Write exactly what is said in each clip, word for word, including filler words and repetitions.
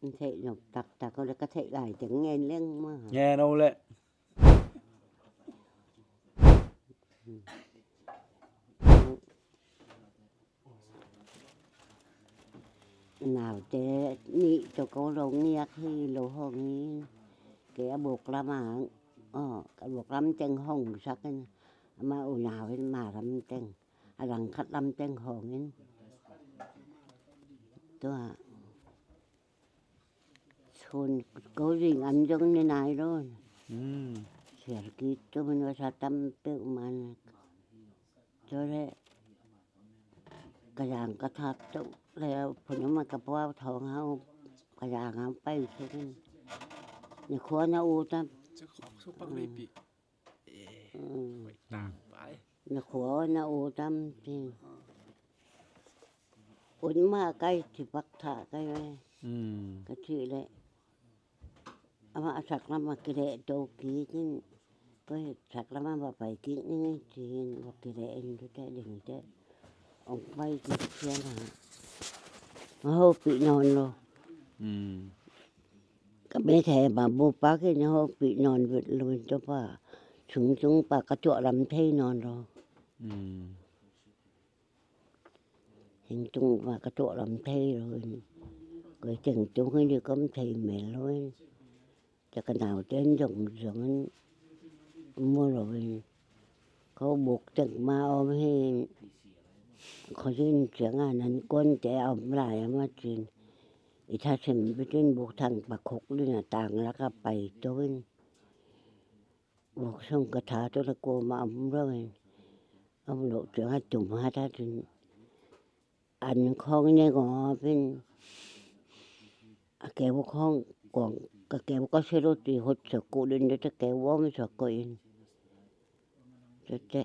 Theih nop taktak, o le ka theih lai teng ngen leng ma. Ngen o le. Naute nih tawh ko lo ngiak hi lo hong hi. Kei a buk lamah, aw, ka buk lam teng hong sak in. Ama unau in ma lam teng, a langkhat lam teng hong in. Tua sun ko zing an zong ni nai lo. Sial kik tu min va sa tam peuh man. Tua le ka zang ka thak tuk le phun ma ka puau thong hau ka zang hau pai sukin. Ni khua na u tam. Na khua na u tam ti. Un ma kai ti pak tha kai ve. Ka ti le. Ama a sak lam a kileh to kik in. Koi sak lam a va pai kik ni ngai ci in va kileh in tu te ding te. Ong pai kik sia na. Ma ho pi non lo. Ka me the ma bu pa ki na ho pi non vet lo in to pa. Chung chung pa ka tuak lam thei non lo. Hing tung ma ka tuak lam thei lo in. Koi teng tung hi ni kom thei mel lo in. Tua ka naute in zong zong in mu lo in. Ko buk teng ma om hi. Ko zin ciang a nan kuan te a om lai a ma cin. I tha sim bitin buk thang pa khuk lin a tang lak a pai to in. Buk sung ka tha tu le kua ma om lo in. Om lo ciang a tum ha ta cin. An khong ne ngawpin a keu khong kuang ka keu ka selo ti hot sa ku din de te keu wom sa ko in. Te te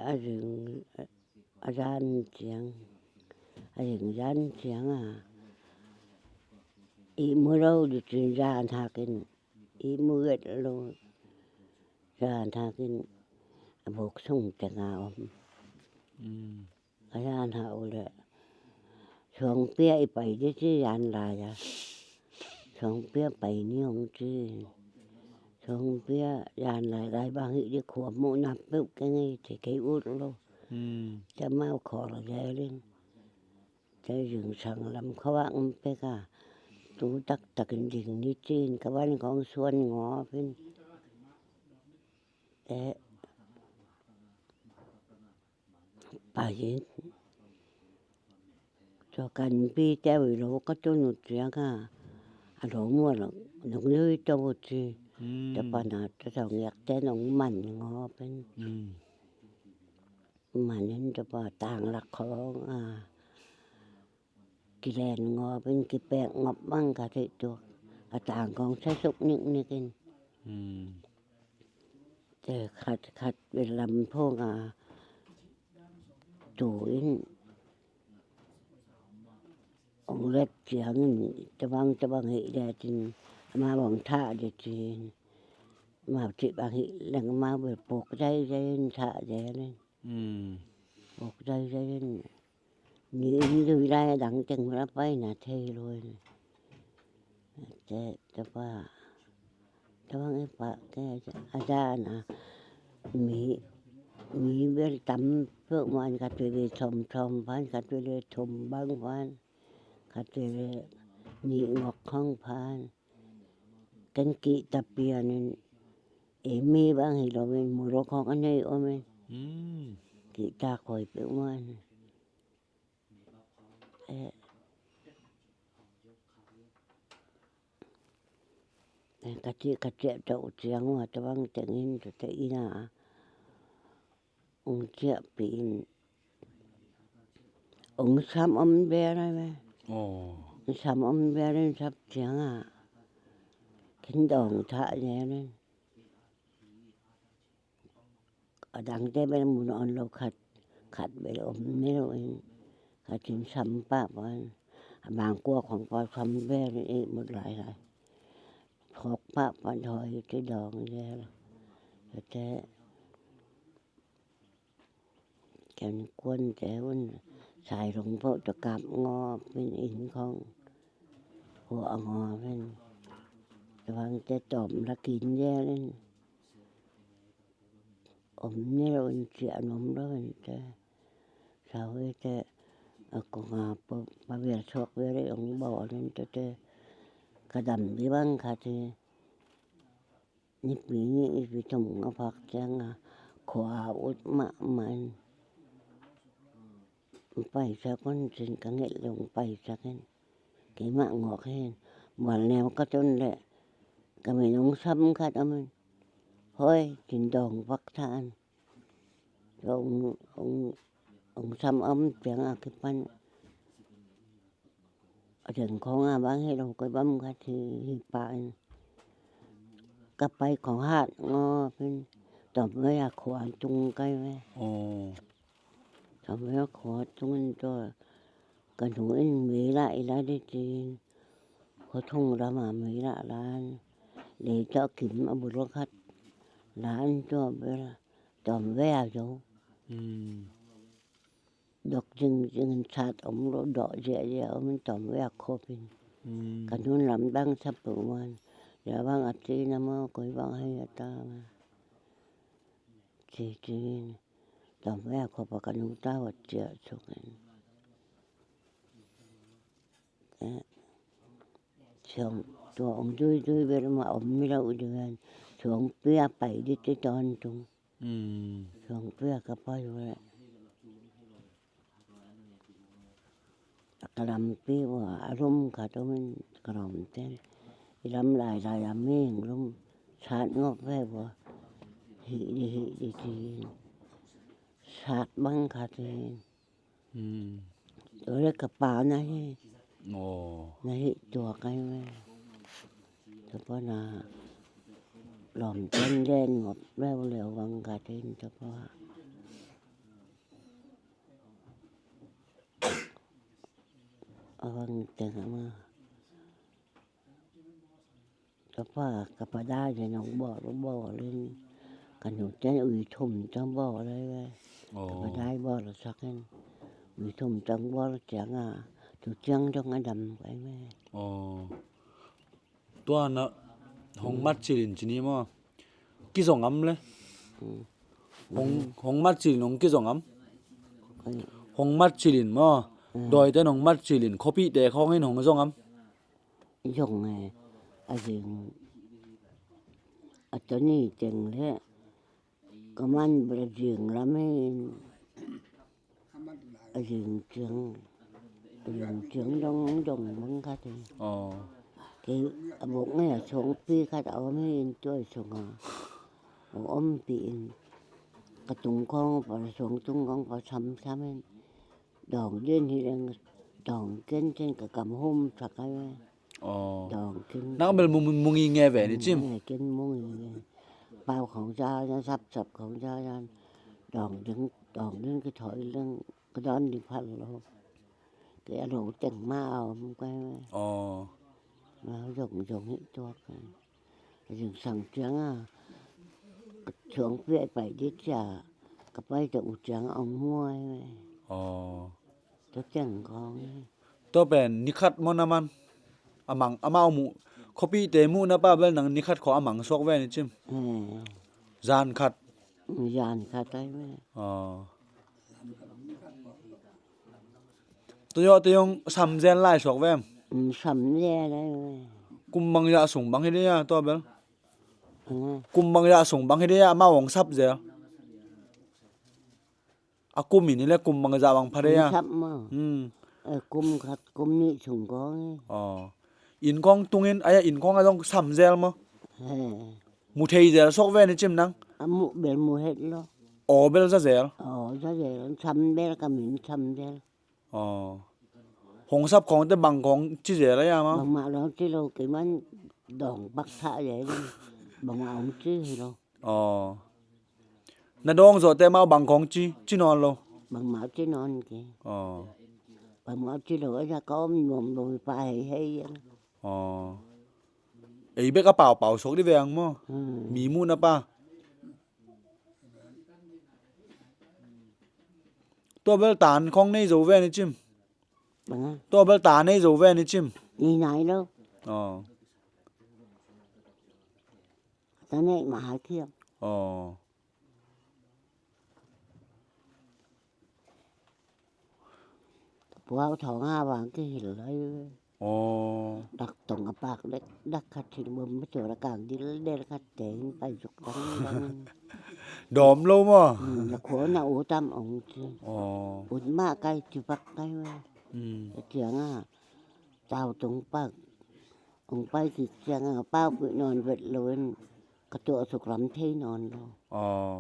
a ring a zan ciang a ring zan ciang a i mu lo di cin zan hakin i mu vet lo zan hakin a buk sung te nga om. Ka yan ha u le. Suangpia i pai di ci yan lai a. Suangpia pai ni hong ci. Suangpia yan lai lai bang hi di khua mu na peuh ke ngei ci kei ut lo. Te mau khol zel in. Te zing sang lam khawak pek a. Tu taktak in ding ni ci in ka van kong suan ngawp in. Te pai in. Tua kan pi te ui lo ka tun ut ciang a a lo mual nong lui to ut ci. Te pana te tong yak te nong man ngawp in. Man in te pa tang lak khong a kilen ngawp in kipek ngawp mang ka theih tuk. A tang kong sa suk niknik in. Te khat khat bel lam phung a tu in ong let ciangin tabang tabang hih le cin ama bang thah le cin ama cih bang hih leng ama bel puk zai zai in thah zai in puk zai zai in. Ni in lui lai a dang teng la pai na thei lo in. Te te pa tabang i pa ke a dan a mi mi bel tam peuh man ka tui le thom thom pan ka tui le thom bang pan ka tui le ni ngok khong pan. Ken kihta pian in ei mi bang hi lo in mu lo khong a nei om in kihta khoi peuh man. Ka cih ka ciah tawh uh ciang uh a tabang tengin tute ina ong ciahpih in ong sam om bel a ve. Ong sam om bel in sap ciang a kin dawng thah zel in. A dangte bel mun a on lo khat khat bel om mel in khat in sam pah pan a bangkua khong pa sam bel in ei mut lai lai. Thawk pah pan thawh hi ci dawng zel. Te ken kuan te un sai rong pawh tawh kap ngawp in inn khong khua a ngawp in, vangte tawm la kin zel in, om ni lo in, ciah nuam lo in te, sau hi te, a kong a pa, pa vial suak vial in ong bawl in te te, ka dam dih bang khat hi. Nipi nih nipi thum a phak ciang a khua ut mahmah in, paisak un cin ka nget lo, paisak in keimah ngawk hi in, mual neu ka tun leh ka min ong sam khat om in, hoi cin dawng pak tha in, ong, ong, ong sam om ciang a kipan a deng khawng a bang hi lo, koi bang khat hi, hi pah in ka pai khawng hat ngawp in, tawm vei a khua tung kai ve. Aw. Tawm vei a khua tung in tua ka nu in mei lah i la dih ci-in, khua thong lam a mei lah la in, lei tawh kim a bul khat la in tua bel tawm vei a zo. Hmm. Dok zingzing in sat om lo, dawh ziahziah om in tawm vei a khop in. Hmm. Ka nun lamdang sa peuhmah in, lia bang a ci na maw, koi bang hei a ta maw, ci ci in tawm vei a khop a ka nu ta vat ciah suk in. Eh, siang tua ong duidui bel mah om mi lo uh ding in, suangpi a pai dih ci tawntung. Mm. Suangpi a ka pai uh leh ka lampi uh a lum khat om in, ka lawmten i lam lailai a ming lum sat ngawp ve uh a, hih dih hih dih ci in sat bang khat hi. Hmm. Tua leh ka pa na hi. Aw. Na hih tua kai ve. Tua pa na lawmten len ngop leuleu bang ka tin tua pa. A bang teng a ma. Ka pa, ka pa dai den ong bawl, ong bawl in, ka nu ten ui thum tang bawl lai ve. Aw. Ka pa dai bawl sak in, ui thum tang bawl ciang a, tu ciang dong a dam kai ve. Aw. Tua na hong mat cil in ci ni maw? Kizong am le? Hmm. Hong, hong mat cil in hong kizong am? Kai. Hong mat cil in maw? Hmm. Dawite in hong mat cil in, khuapihte khawng in hong zong am? Zong e, a zing, a tawni teng le ka man bel a zing lam hi in, a zing ciang, a zing ciang dong dong bang khat hi. Aw. Kei a buk ngei a suangpi khat a om hi in, tua i sung a a ompih in, ka tung khawng pa, suang tung khawng pa samsam in, dawng din hi leng, dawng ken ken ka kam hum sak a ve. Aw. Dawng ken. Nang bel mu, mu, mu ngi nge ve ni cim. Nge ken mu ngi nge. Pau khawng za yan, sap sap khawng za yan. Dawng din, dawng din ki thoi leng, ka dawn di phal lo. Kei a lo teng ma a om kai ve. Aw. Ma zong zong hi tuak kai. Zingsang ciang a, ka suangpi a pai dih ciang, ka pai tawh uh ciang a ong muai. Aw. Tua ciang kong. Tua pen ni khat maw na man? A mang, amau muh, khuapihte muhna pa bel nang ni khat khawng a mang suak ve ni cim. Eh. Zan khat. Zan khat ai ve. Aw. Tua zawh te zong samzel lai suak ve em? Mm, samzel lai ve. Kum bang zah sung bang hi dih a, tua bel? Mm. Kum bang zah sung bang hi dih a, amau hong sap zel? A kum in hi le kum bang zah bang pha dih a? Hong sap maw? Mm. Eh, kum khat, kum nih sung kong hi. Aw. Inn kong tung in, ai a inn kong a zong samzel maw? Eh. Mu thei zel suak ve ni cim nang? A muh bel mu het lo. Aw bel za zel? Aw, za zel. Sam bel ka min sam zel. Aw. Hong sap khawng te bang khawng ci zel a ia ma? Bangmah lo ci lo, kei man dawng pak thah zel. Bangmah hong ci hi lo. Aw. Na dawng zawh te amau bang khawng ci, ci nawn lo? Bangmah ci nawn kei. Aw. Bangmah ci lo, a ia ka om nuam lo, pa hei hei. Aw. Ei bek a paupau suak dih veng maw? Hmm. Mi muhna pa. Tua bel tan khawng nei zo ve ni cim. Bang a? Tua bel ta nei zo ve ni cim. Nei nai lo. Aw. Ka neih mah hai khiam. Aw. Ka puau thawng ha vang kihil lai. Aw. Dak tong a pak dek, dak khat hin bom pa tua dak kang dil del khat te hin pai zuk dang dang. Dawm lo maw? Hmm, na khua na u tam ong ci. Aw. Ut mah kai ci pak kai ve. Hmm. Ka ciang a, tau tong pak. Ong pai kik ciang a, pau kuih nawn vet lo in, ka tuah suk lam thei nawn lo. Aw.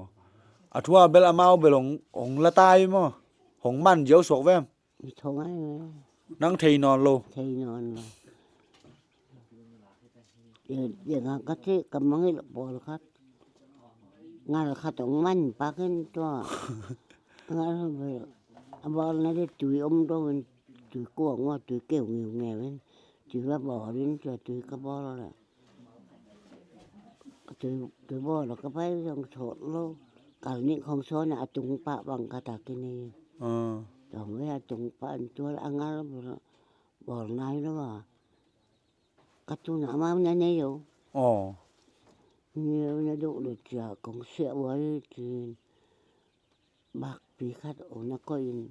A thu a bel amau bel ong, ong la tai maw? Hong man ziau suak vem? Mi thong ai ve. Nang thei nawn lo. Thei nawn lo. Ye, ye nga ka thei ka mangil pawl khat. Ngal khat ong man pak in tua. Ngal ve. A bawl na de tui om do in, tui kuang ua, tui keu ngiu ngiu in. Tui va bawl in tua tui ka bawl le. Tui, tui bawl ka pai zong sawt lo. Kal nih khong sawn a tung pah bang ka ta kini. Ah. Tong ve a tung pah an tual a ngal bawl, bawl nai lo a. Ka tu na mau na nei yo. Aw. Nei yo na duh lo cia kong sia ua i cin. Bakpi khat ong na koih in.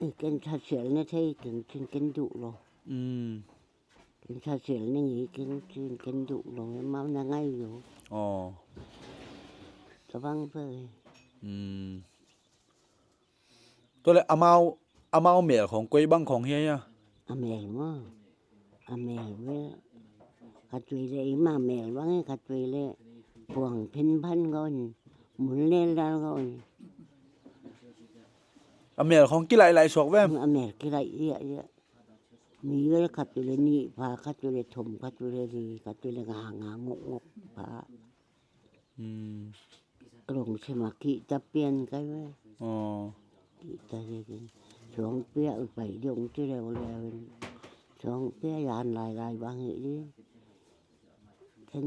Eh, ken thatsial na thei keng cin ken duh lo. Mm. Ken thatsial na ngei keng cin ken duh lo. Mau na ngai yo. Aw. Tabang pe. Mm. Tua le amau, amau mel khong koi bang khong hia hia? A mel maw? A mel ve. Khat vei le ima mel bang hi, khat vei le puang phin phan ko in, mun lel dal ko in. A mel khong kilaih laih suak vem? A mel kilaih ia ia. Mi ve khat vei le nih pha, khat vei le thum, khat vei le li, khat vei le nga nga nguk nguk pha. Hmm. Rong sima kihta pian kai ve. Aw. Kihta hi ding. Suangpi a pai ding ci leu leu in. Suangpi a yan lai lai bang hi ding. Ken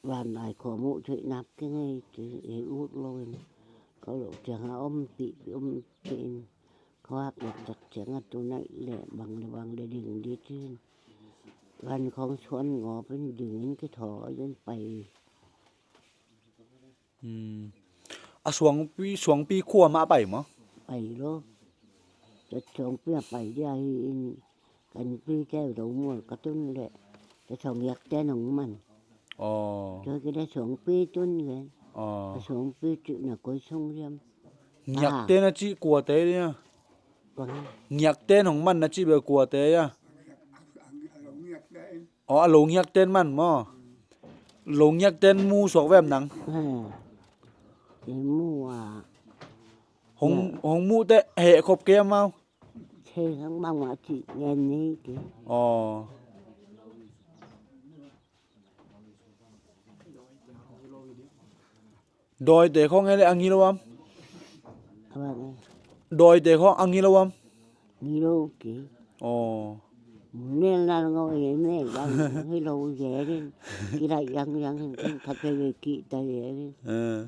yan lai khua muh thuih nap keng ei ci ei ut lo in. Ka lo ciang a om pih pih om pih in. Khuak lak tak ciang a tu naih leh bang le bang le ding di cin. Van khong suan ngawp in ding in kithaw in pai. Hmm. A suangpi, suangpi khua mah pai maw? Pai lo. Tua suangpi a pai dia hi in kanpi teu lo mual ka tun leh. Tua suang yak te nong man. Aw. Tua kida suangpi tun gen. Aw. A suangpi cih na koi sung liam. Ngiakte na cih kuate ia. Bang. Ngiakte nong man na cih bel kuate ia. Aw, a lo ngiakten man maw? Lo ngiakten mu suak vem nang? He. He mu a. Hong, hong mu te he khop ke mau. He hang bang ma cih ngen ni ke. Aw. Dawite khong he le a ngilo am? A bang e. Dawite khong a ngilo am? Ngilo ke. Aw. Mel nal ngau e mel bang hilo ye rin. Kila yang yang hin khat pe ye ki ta ye rin. Eh.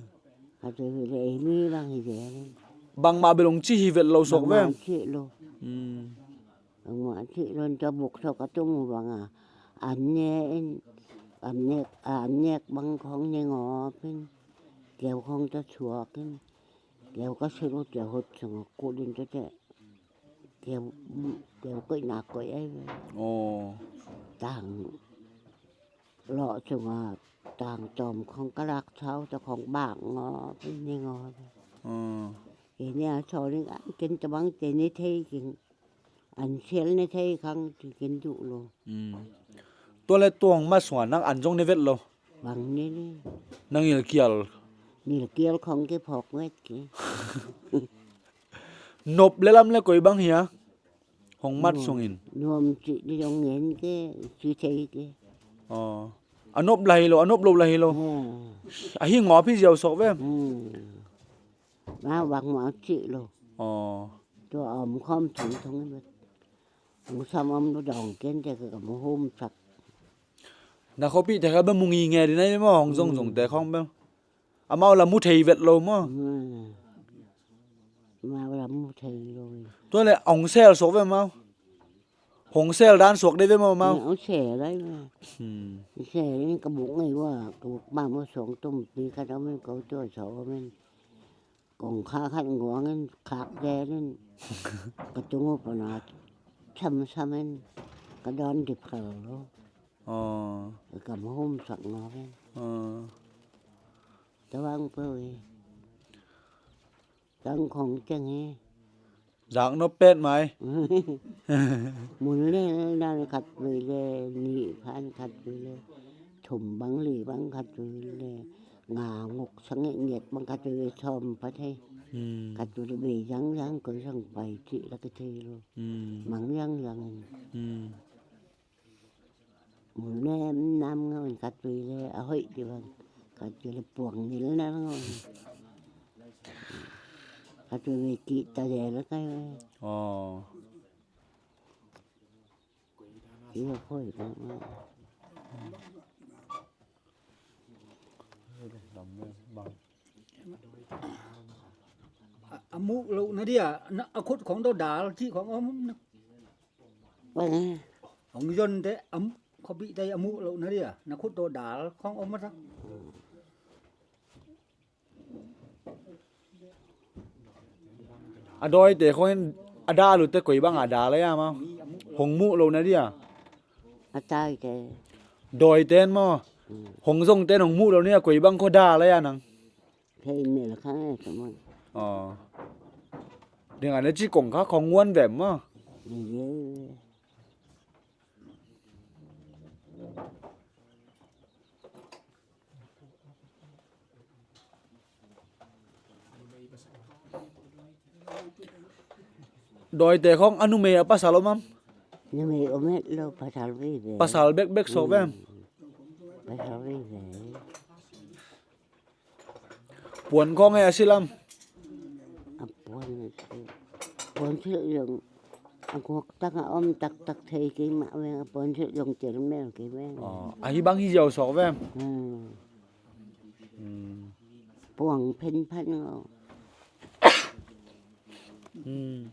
Khat pe ye le e mi bang hi ye rin. Bang ma belong ci hi vet lo sok vem. Bang ma ci lo. Hmm. Bang ma ci lo ta buk sok a tum bang a. An ne in, an nek, an nek bang khong ne ngawp in. Keu khong ta chuak in. Keu ka sik lo keu hot sung a kut in ta te. Keu, keu koih na koih ai ve. Aw. Tang lawh sung a tang tawm khong ka lak sau ta khong bak ngawp in ne ngawp. Aw. Kei ne a chaw ling an ken ta bang te ne thei king. An sial ne thei khang ci ken duh lo. Mm. Tua le tuang ma sua nang an zong ne vet lo. Bang ne le. Nang ngilkial. Ngilkial khong ke phawk vet ke. Nop le lam le koi bang hia? Hong mat sungin. Nuam ci di zong ngen ke, ci thei ke. Aw. A nop la hi lo, a nop lo la hi lo. Hmm. A hi ngawp hi ziau sok vem? Hmm. Mau bang mau ci lo. Aw. Tua om khom thong thong i bet. Hong sam om lo dong ken te ka mu hum sak. Na khopi te ka ba mu ngi nge di nai mo hong zong zong te khong bel. Amau la mu thei vet lo mo. Hmm. Mau la mu thei lo. Tua le hong sel sok ve mau. Hong sel dan suak dei ve maw, mau? Hong sel dai ve. Hmm. Sel in ka buk ngei ua, ka buk bang ua song tum pi ka dam in ko tua so men. Kong kha khat nguang in khak den in. Ka tung uh pana sam sam in. Ka dawn dip khal lo. Aw. Ka kam hum sak ngawk in. Aw. Tawang peuh hi. Tang khong ciang hi. Zak nop pet mai. Mun le nan khat vei le, nih phan khat vei le, thum bang li bang khat vei le, nga nguk sangeh ngiat bang khat vei le, sawm pha thei. Hmm. Khat vei le bei zang zang koi sang pai cih la ka thei lo. Hmm. Mang zang zang in. Hmm. Mun le nam ngawng khat vei le, a hoih ti bang. Khat vei le puang nil nam ngawng. Khat vei le kih ta le la kai ve. Aw. Kih a hoih bang. A, a muh loh na dia, na, a khut khong dawh dal, cih khong om na. Bang. Hong zon te, am, khuapih te a muh loh na dia, na khut dawh dal, khong om a tak. A dawite khong in, a dal uh te koi bang a dal a ia ma. Hong muh loh na dia. A tai te. Dawite in maw. Hmm. Hong zong te in hong muh loh na dia koi bang khong dal a ia nang. Hei mel kha ngai ka man. Aw. Ding a na ci kong kha khong nguan vem maw. Ni ye. Dawite khong a numei a pasal om am? Numei om het lo, pasal veve. Pasal bekbek sawk vem? Hmm. Pasal veve. Puan khong e a silam. A puan, puan silh zong a guak tang a om taktak thei kei mah veng, a puan silh zong tel mel kei veng. Aw, ahi bang hi ziau sawk vem? Hmm. Hmm. Puang phen phan ngau. Hmm.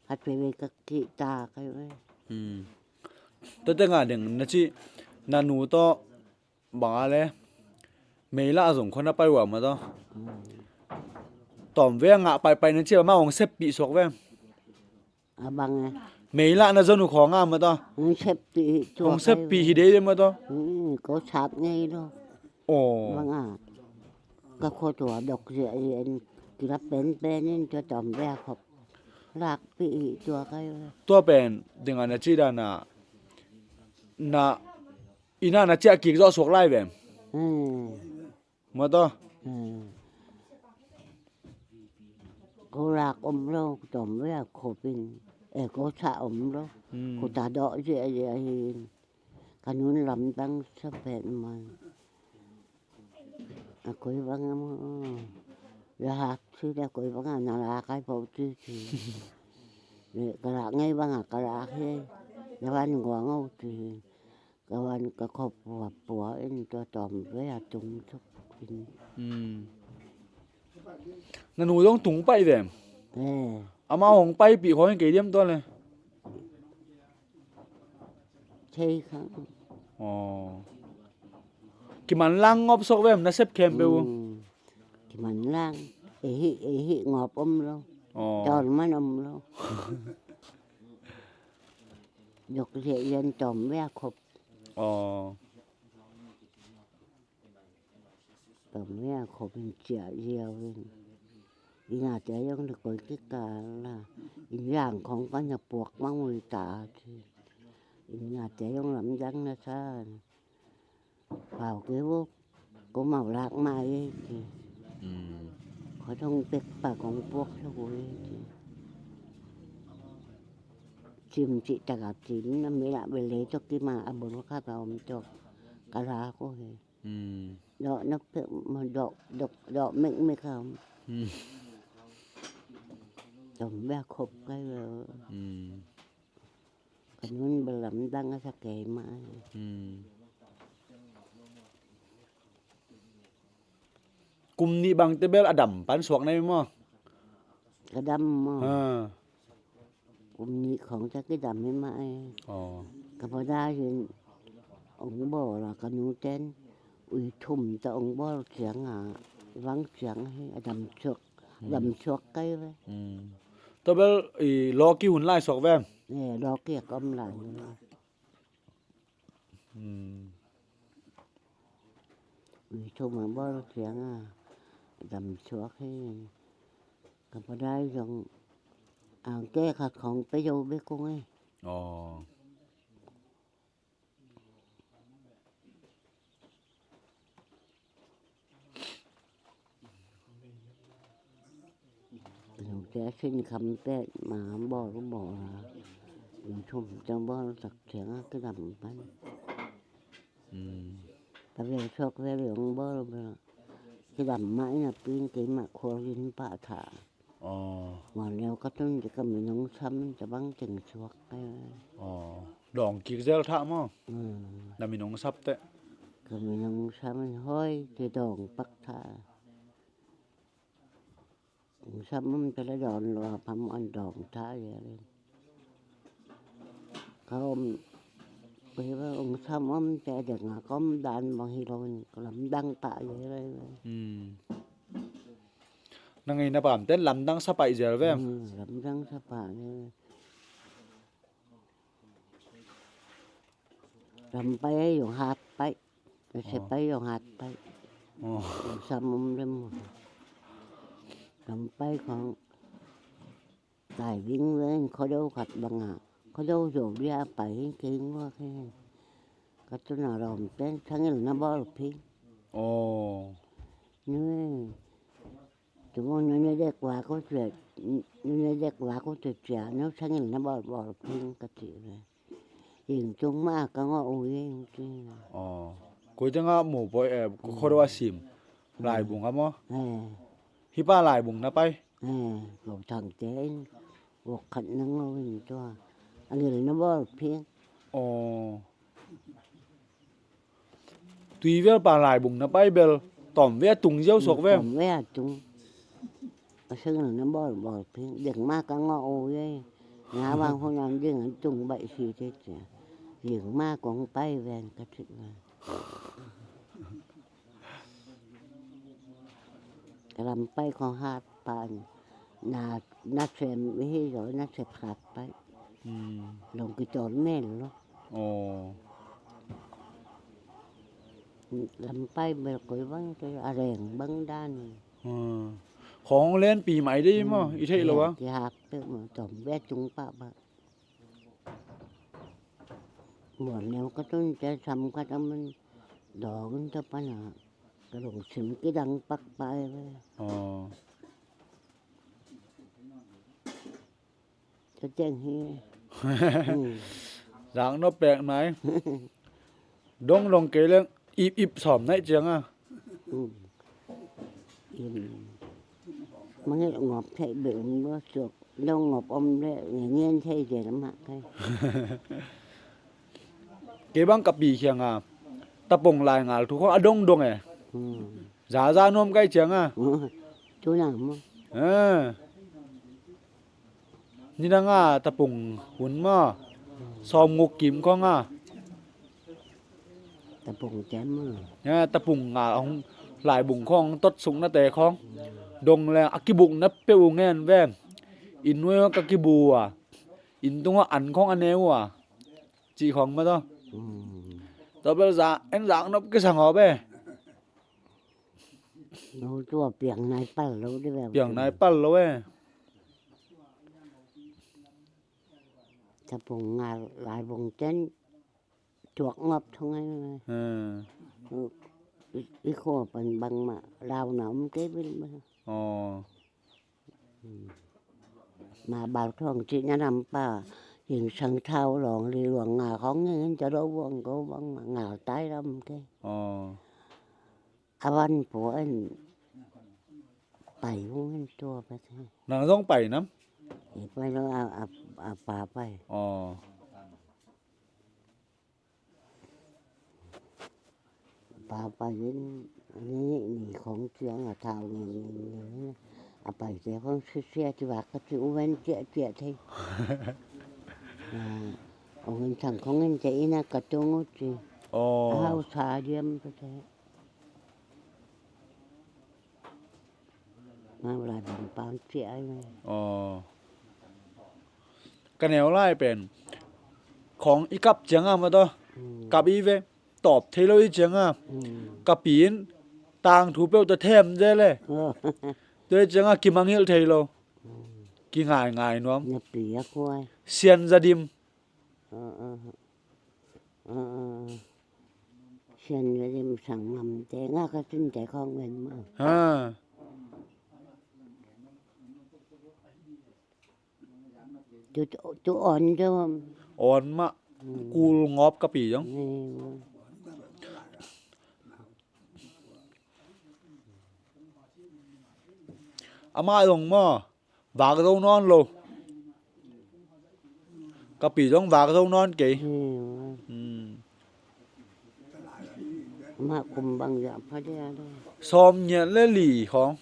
Khat veve ka kih ta kai veng. Hmm. Tua teng a ding na ci na nu tawh bang a le mei lah zong khong na pai ua mah tawh. Tawm ve a ngah paipai na ci a mah hong seppih suak ve. A bang e. Mei lah na zon uh khong a mah tawh. Hong seppih hi tua. Hong seppih hi dei dei mah tawh. Hmm, ko sat ngei lo. Aw. Bang a. Ka khua tua dok ziahziah in kilap penpen in tua tawm ve a khop. Lakpih hi tua kai. Tua pen ding a na ci dan a na ina na ciah kik zawh suak lai vem? Hmm. Mah tawh. Hmm. Ko lak om lo, tawm ve a khop in. E, ko sah om lo. Hmm. Ko ta dawh ziahziah hi in. Ka nun lamdang sa pen man. A koi bang a maw. Ya hak si da koi bang a na lak ai pau ci ci. Ka lak ngei bang a ka lak hi. Na van guang au ci. Ka van ka khop pua pua in tua tawm ve a tung suk in. Hmm. Na nu zong tung paih vem? Eh. Amau hong paipih khong in kei diam tua le. Thei khang. Aw. Kiman lang ngawp sawk vem na sep khempeuh uh. Hmm. Kiman lang. Ehi, ehi ngawp om lo. Aw. Tawl man om lo. Dok ziah zian tawm ve a khop. Aw. Tawm ve a khop in ciah ziau in. I nate zong na koi kikal la. I yang khong pan na puak mang ui ta ci. I nate zong lamdang na sa. Pau kei vok. Ko mau lak mai ci. Hmm. Ko thong pek pa kong puak sa koi ci. Cim ci tak a cim na me la bele tok ki ma a bol kha ta om tok. Ka la ko he. Hmm. Dawh na pek ma dawh, dawh, dawh mekmek a om. Hmm. Tawm ve a khop kai ve. Hmm. Ka nun bel lamdang a sa kei mah. Hmm. Kum nih bangte bel a dam pan suak na hi maw? Ka dam maw? Ha. Kum nih khawng ca kidam hi mah e. Aw. Ka pa dai in ong bawl a, ka nu ten ui thum ca ong bawl ciang a, vang ciang hi a, dam suak, dam suak kei ve. Tua bel i lawki hun lai suak ve. E, lawki a ka om lai. Ui thum a bawl ciang a, dam suak hi. Ka pa dai zong ang ke khat khawng pe zo bek kong e. Aw. Lungte a sin kham pet ma bawl bawl a, lungthum ciang bawl tak ciang a kidam pan. Ka vel suak vel i ong bawl bawl kidam mah in a pin keimah khual in pah tha. Aw. Muan leu ka tun ci ka minung sam in tabang teng suak kai. Aw. Dawng kik zel thah maw? Na minung sap teh. Ka minung sam in hoi ci dawng pak thah. Ong sam om te la dawn lo a pam an dawng thah zel in. Ka om, ka hi ba ong sam om te deng a ka om dan bang hi lo in ka lamdang pah zel in. Na ngeina pam ten lamdang sa paih zel ve. Lamdang sa pah zel. Lam pai ei ong hat pai. Ka se pai ong hat pai. Sam om lem. Lam pai khong tai ving ven kho deu khat bang a. Kho deu zo bia pai hin kei ngua kei hin. Ka tuna lawm ten sangil na bawl phi. Aw. Nui. Tumu nui nui dek wa ko cia, nui nui dek wa ko cia cia, no sangil na bawl bawl phi ka ci ve. Ing tung ma ka ngawh uh ing ci. Aw. Koi teng a mu poi e, ko kho deu a sim. Laibung a maw? E. Hi pa laibung na pai? E, ko thang te in. Wok khat na ngawh in tua. A ngil na bawl phi. Aw. Tui vel pa laibung na pai bel tawm ve a tung ziau suak ve. Tawm ve a tung. A sangil na bawl bawl phi. Dek ma ka ngawh uh ing. Nga vang hun an ding an tung baih si te cia. Dek ma kong pai ven ka cik ven. Ka lam pai kong hat pan na, na sem hi zo na sem hat pai. Long ki tawm men lo. Aw. Lam pai bel koi bang te a reng bang dan. Khong len pi mai dei maw i theih lo a. Ki hak pek maw tawm ve tung pah pah. Muan neu ka tun te sam ka taman dawng in ta pana ka lungsim kidang pakpai ve. Aw. Ka teng hi. Zak nop pek nai. Dong dong kei leng ip ip sawm naih ciang a. Mangngilh ngawp theih beuh um lua suk. Dong ngawp om leh ngen theih zel mah kai. Kei bang ka pi khiang a tapong lai ngal thu khong a dong dong e. Zaza nuam kai ciang a. Tuna mu. Nidang a tapung hun maw sawm nguk kim khawng a. Tapung cian maw. Tapung a hong laibung khawng tot suknate khawng dong leng a kibukna peuh uh ngen ve. Inn nuai ka kibu a inn tungah an khawng a ne uh a cih khawng mah tawh. Tua bel za en zak nop kisang aw be. No tua piang nai pal lo di ve. Piang nai pal lo e. Tapung ngal laibung ten tuak ngawp thung ai. I khua pan bang mah lau na om kei bil mah. Aw. Ma bal thong cih na lam pa hing sang thau lawng li luang nga khawng ngin ca lo buang ko bang mah nga tai lam kei. Aw. A van pu en pai hong en tua pa te. Nang zong pai nam? I pai lo a, a, a pa pai. Aw. Pa pai in ni ni khong ciang a thau ni ni ni a pai te khong sisia ci vak ka ci uven cia cia thei. Ong in sang khong in te ina ka tung ut ci. Aw. Ahau sa diam ka te. Nga lai bang pang ci ai. Aw. Ka neu lai pen khong i kap cianga ma to. Kap i ve. Tawp thei lo i cianga. Ka pi in tangthu peuh ta them ze le. Tua i cianga kimangilh thei lo. Kingaingai nuam. Sian Za Dim. Sian Za Dim sang ngam te nga ka tun te khong ven ma. Ha. Tu, tu on tu. On mah. Kul ngawp ka pi zong. Amah zong maw vak zo nawn lo. Ka pi zong vak zo nawn kei. Amah kum bang zah pha dia le. Sawm ngiat le li khong.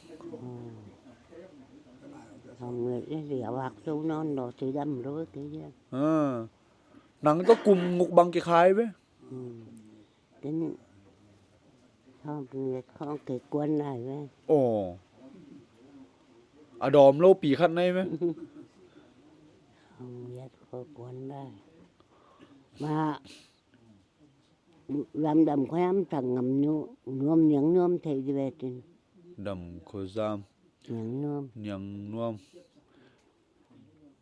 Sawm ngiat le li a vak zo nawn lo ti dam lo kei dia. Nang tawh kum nguk bang kikhai ve. Tin sawm ngiat khong kei kuan lai ve. Aw. A dawm lo pi khat nei ve. Sawm ngiat khong kuan lai. Ma Lam dam khuazam tang ngam nu nuam niang nuam thei di ve tin. Dam khuazam. Niang nuam. Niang nuam.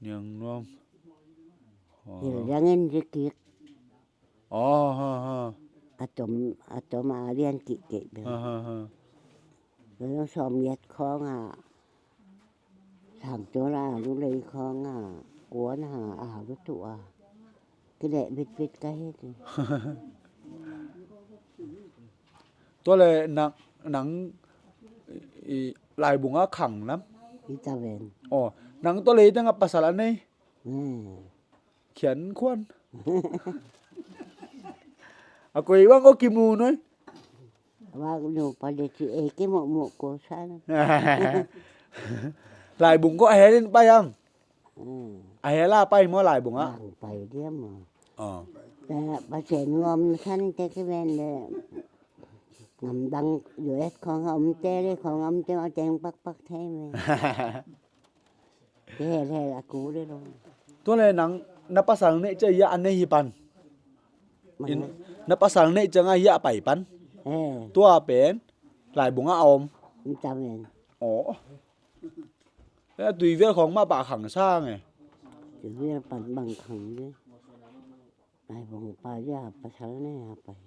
Niang nuam. Hil dangin zi kik. Aw, ha, ha. A tom, a tom a lian kik kik. Ha, ha, ha. Sawm ngiat khong a. Sang tua la lu lei khong a, kuan a, a lu tu a. Kile bit bit ka he ti. Tua le nang, nang i, laibung a khang nam? I ta ven. Aw, nang tua le i tang a pasal a nei? Khian khuan. A koi bang ko kimu noi. Wak nu pa de ci e ke mo mo ko sa na. Laibung ko a helin pai am. A hela pai mo laibung a. Pai dia mo. Oh. Ta pa sen ngom san te ke ben de. Ngam dang U S khong om te le khong om te ma teng pak pak thei me. Tua le nang na pasal neih ciang a nei hi pan. Na pasal neih ciang a pai pan. Tua pen laibung a om. Aw. Tui vel khong mah pah khang sang e. Tui vel pan bang khang de. Laibung pa ya pasal neih a pai.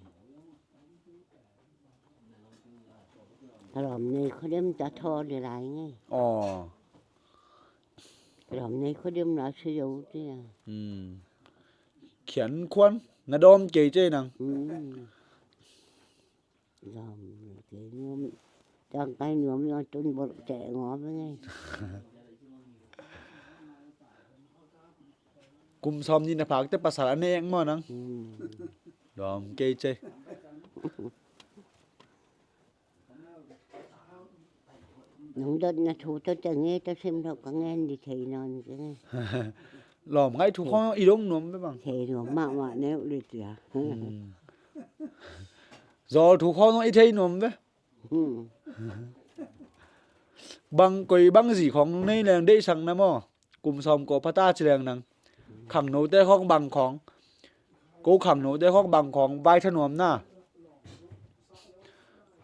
Ka lawm nei khuadem ta thaw de lai ngei. Aw. Ka lawm nei khuadem la si yo tia. Khian khuan na dawm kei cei nang. Lawm kei nuam. Tangkai nuam nuam tun bol ceh ngawm ngei. Kum sawm nih na phak te pasal a ne eng maw nang? Lawm kei cei. Nong dot na thu to te nge to sim lo ka ngen di thei non ke nge. Lawm ngai thu khong i dong nuam be bang. Thei nuam mahmah neu li tia. Zawl thu khong i thei nuam be. Bang koi bang zi khong nei leng deihsak na maw? Kum sawm kua phata ci leng nang. Khangnote khong bang khong. Ko khangnote khong bang khong vai thanuam na.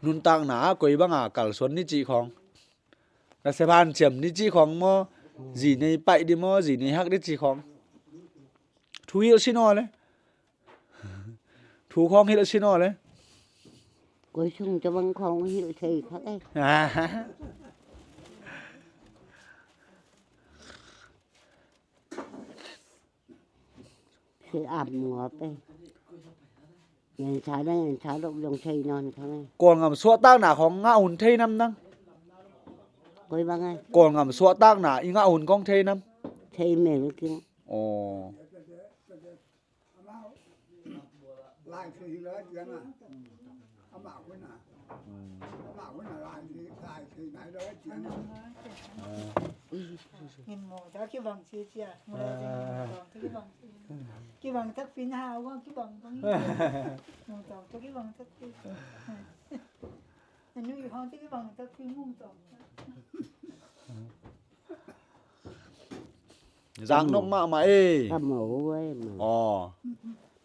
Nuntakna a koi banga kalsuan ni cih khong. Nasep hanciam ni cih khong maw? Zi nei paih di maw? Zi nei hak di cih khong. Thu hilh sin aw le. Thu khong hilh sin aw le. Koi sung tabang khong hilh thei khak e. Thei ap ngawp e. Ngen sa dang ngen sa dok dong thei nawn khang e. Kawlngam suahtakna khong ngah hun thei nam nang. Koi bang e. Kawlngam suahtakna i ngah hun khong thei nam. Thei mel king. Aw. Lai thu hi lo a tiang a. Amah hun a. Amah hun a lai lai thei nai lo a ci a. Ngin mawh ta kibang ci cia. Mawh ta kibang ci cia. Mawh ta kibang ci cia. Kibang takpi na hau a kibang bang. Mawh ta kibang takpi. Anu i hong ta kibang takpi mawh ta. Zang nop mahmah e. Ka mo e, mo. Aw.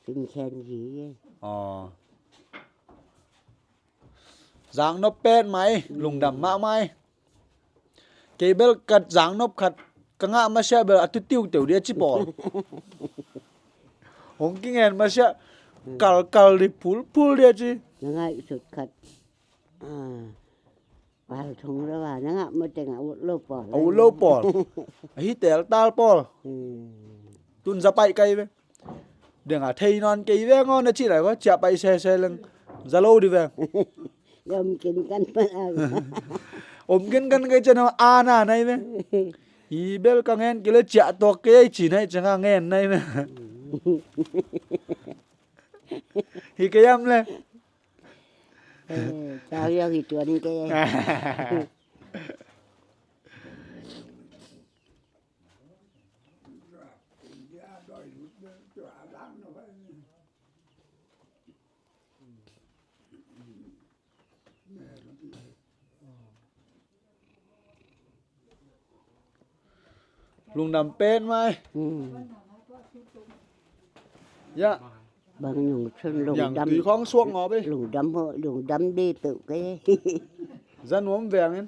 Pin khen hi e. Aw. Zang nop pet mai, lungdam mahmah e. Kei bel ka zang nop khat ka ngah masiah bel a tu tiuteu dia ci pawl. Hong kingen masiah kalkal di phulphul dia ci. Na ngaihsut khat. Ah. Pal thong lo a, na ngah mawteng a ut lo pawl. A ut lo pawl. A hi teltal pawl. Hmm. Tun za paih kai ve. Deng a thei nawn kei ve ngaw na cih lai kua, ciah paih sese leng. Za lo di ve. Om kin kan pan a. Om kin kan kai cian a na nai ve. Hi bel ka ngen kei le ciah tuak kei ai ci nai ciang a ngen nai ve. Hi kei am le. Eh, cau yau hi tuan ke. Lungdam pet mai. Hmm. Ya. Bang nung sun lungdam. Yang tui khong suak ngawp e. Lungdam ho, lungdam de peuh ke. Za nuam veng in.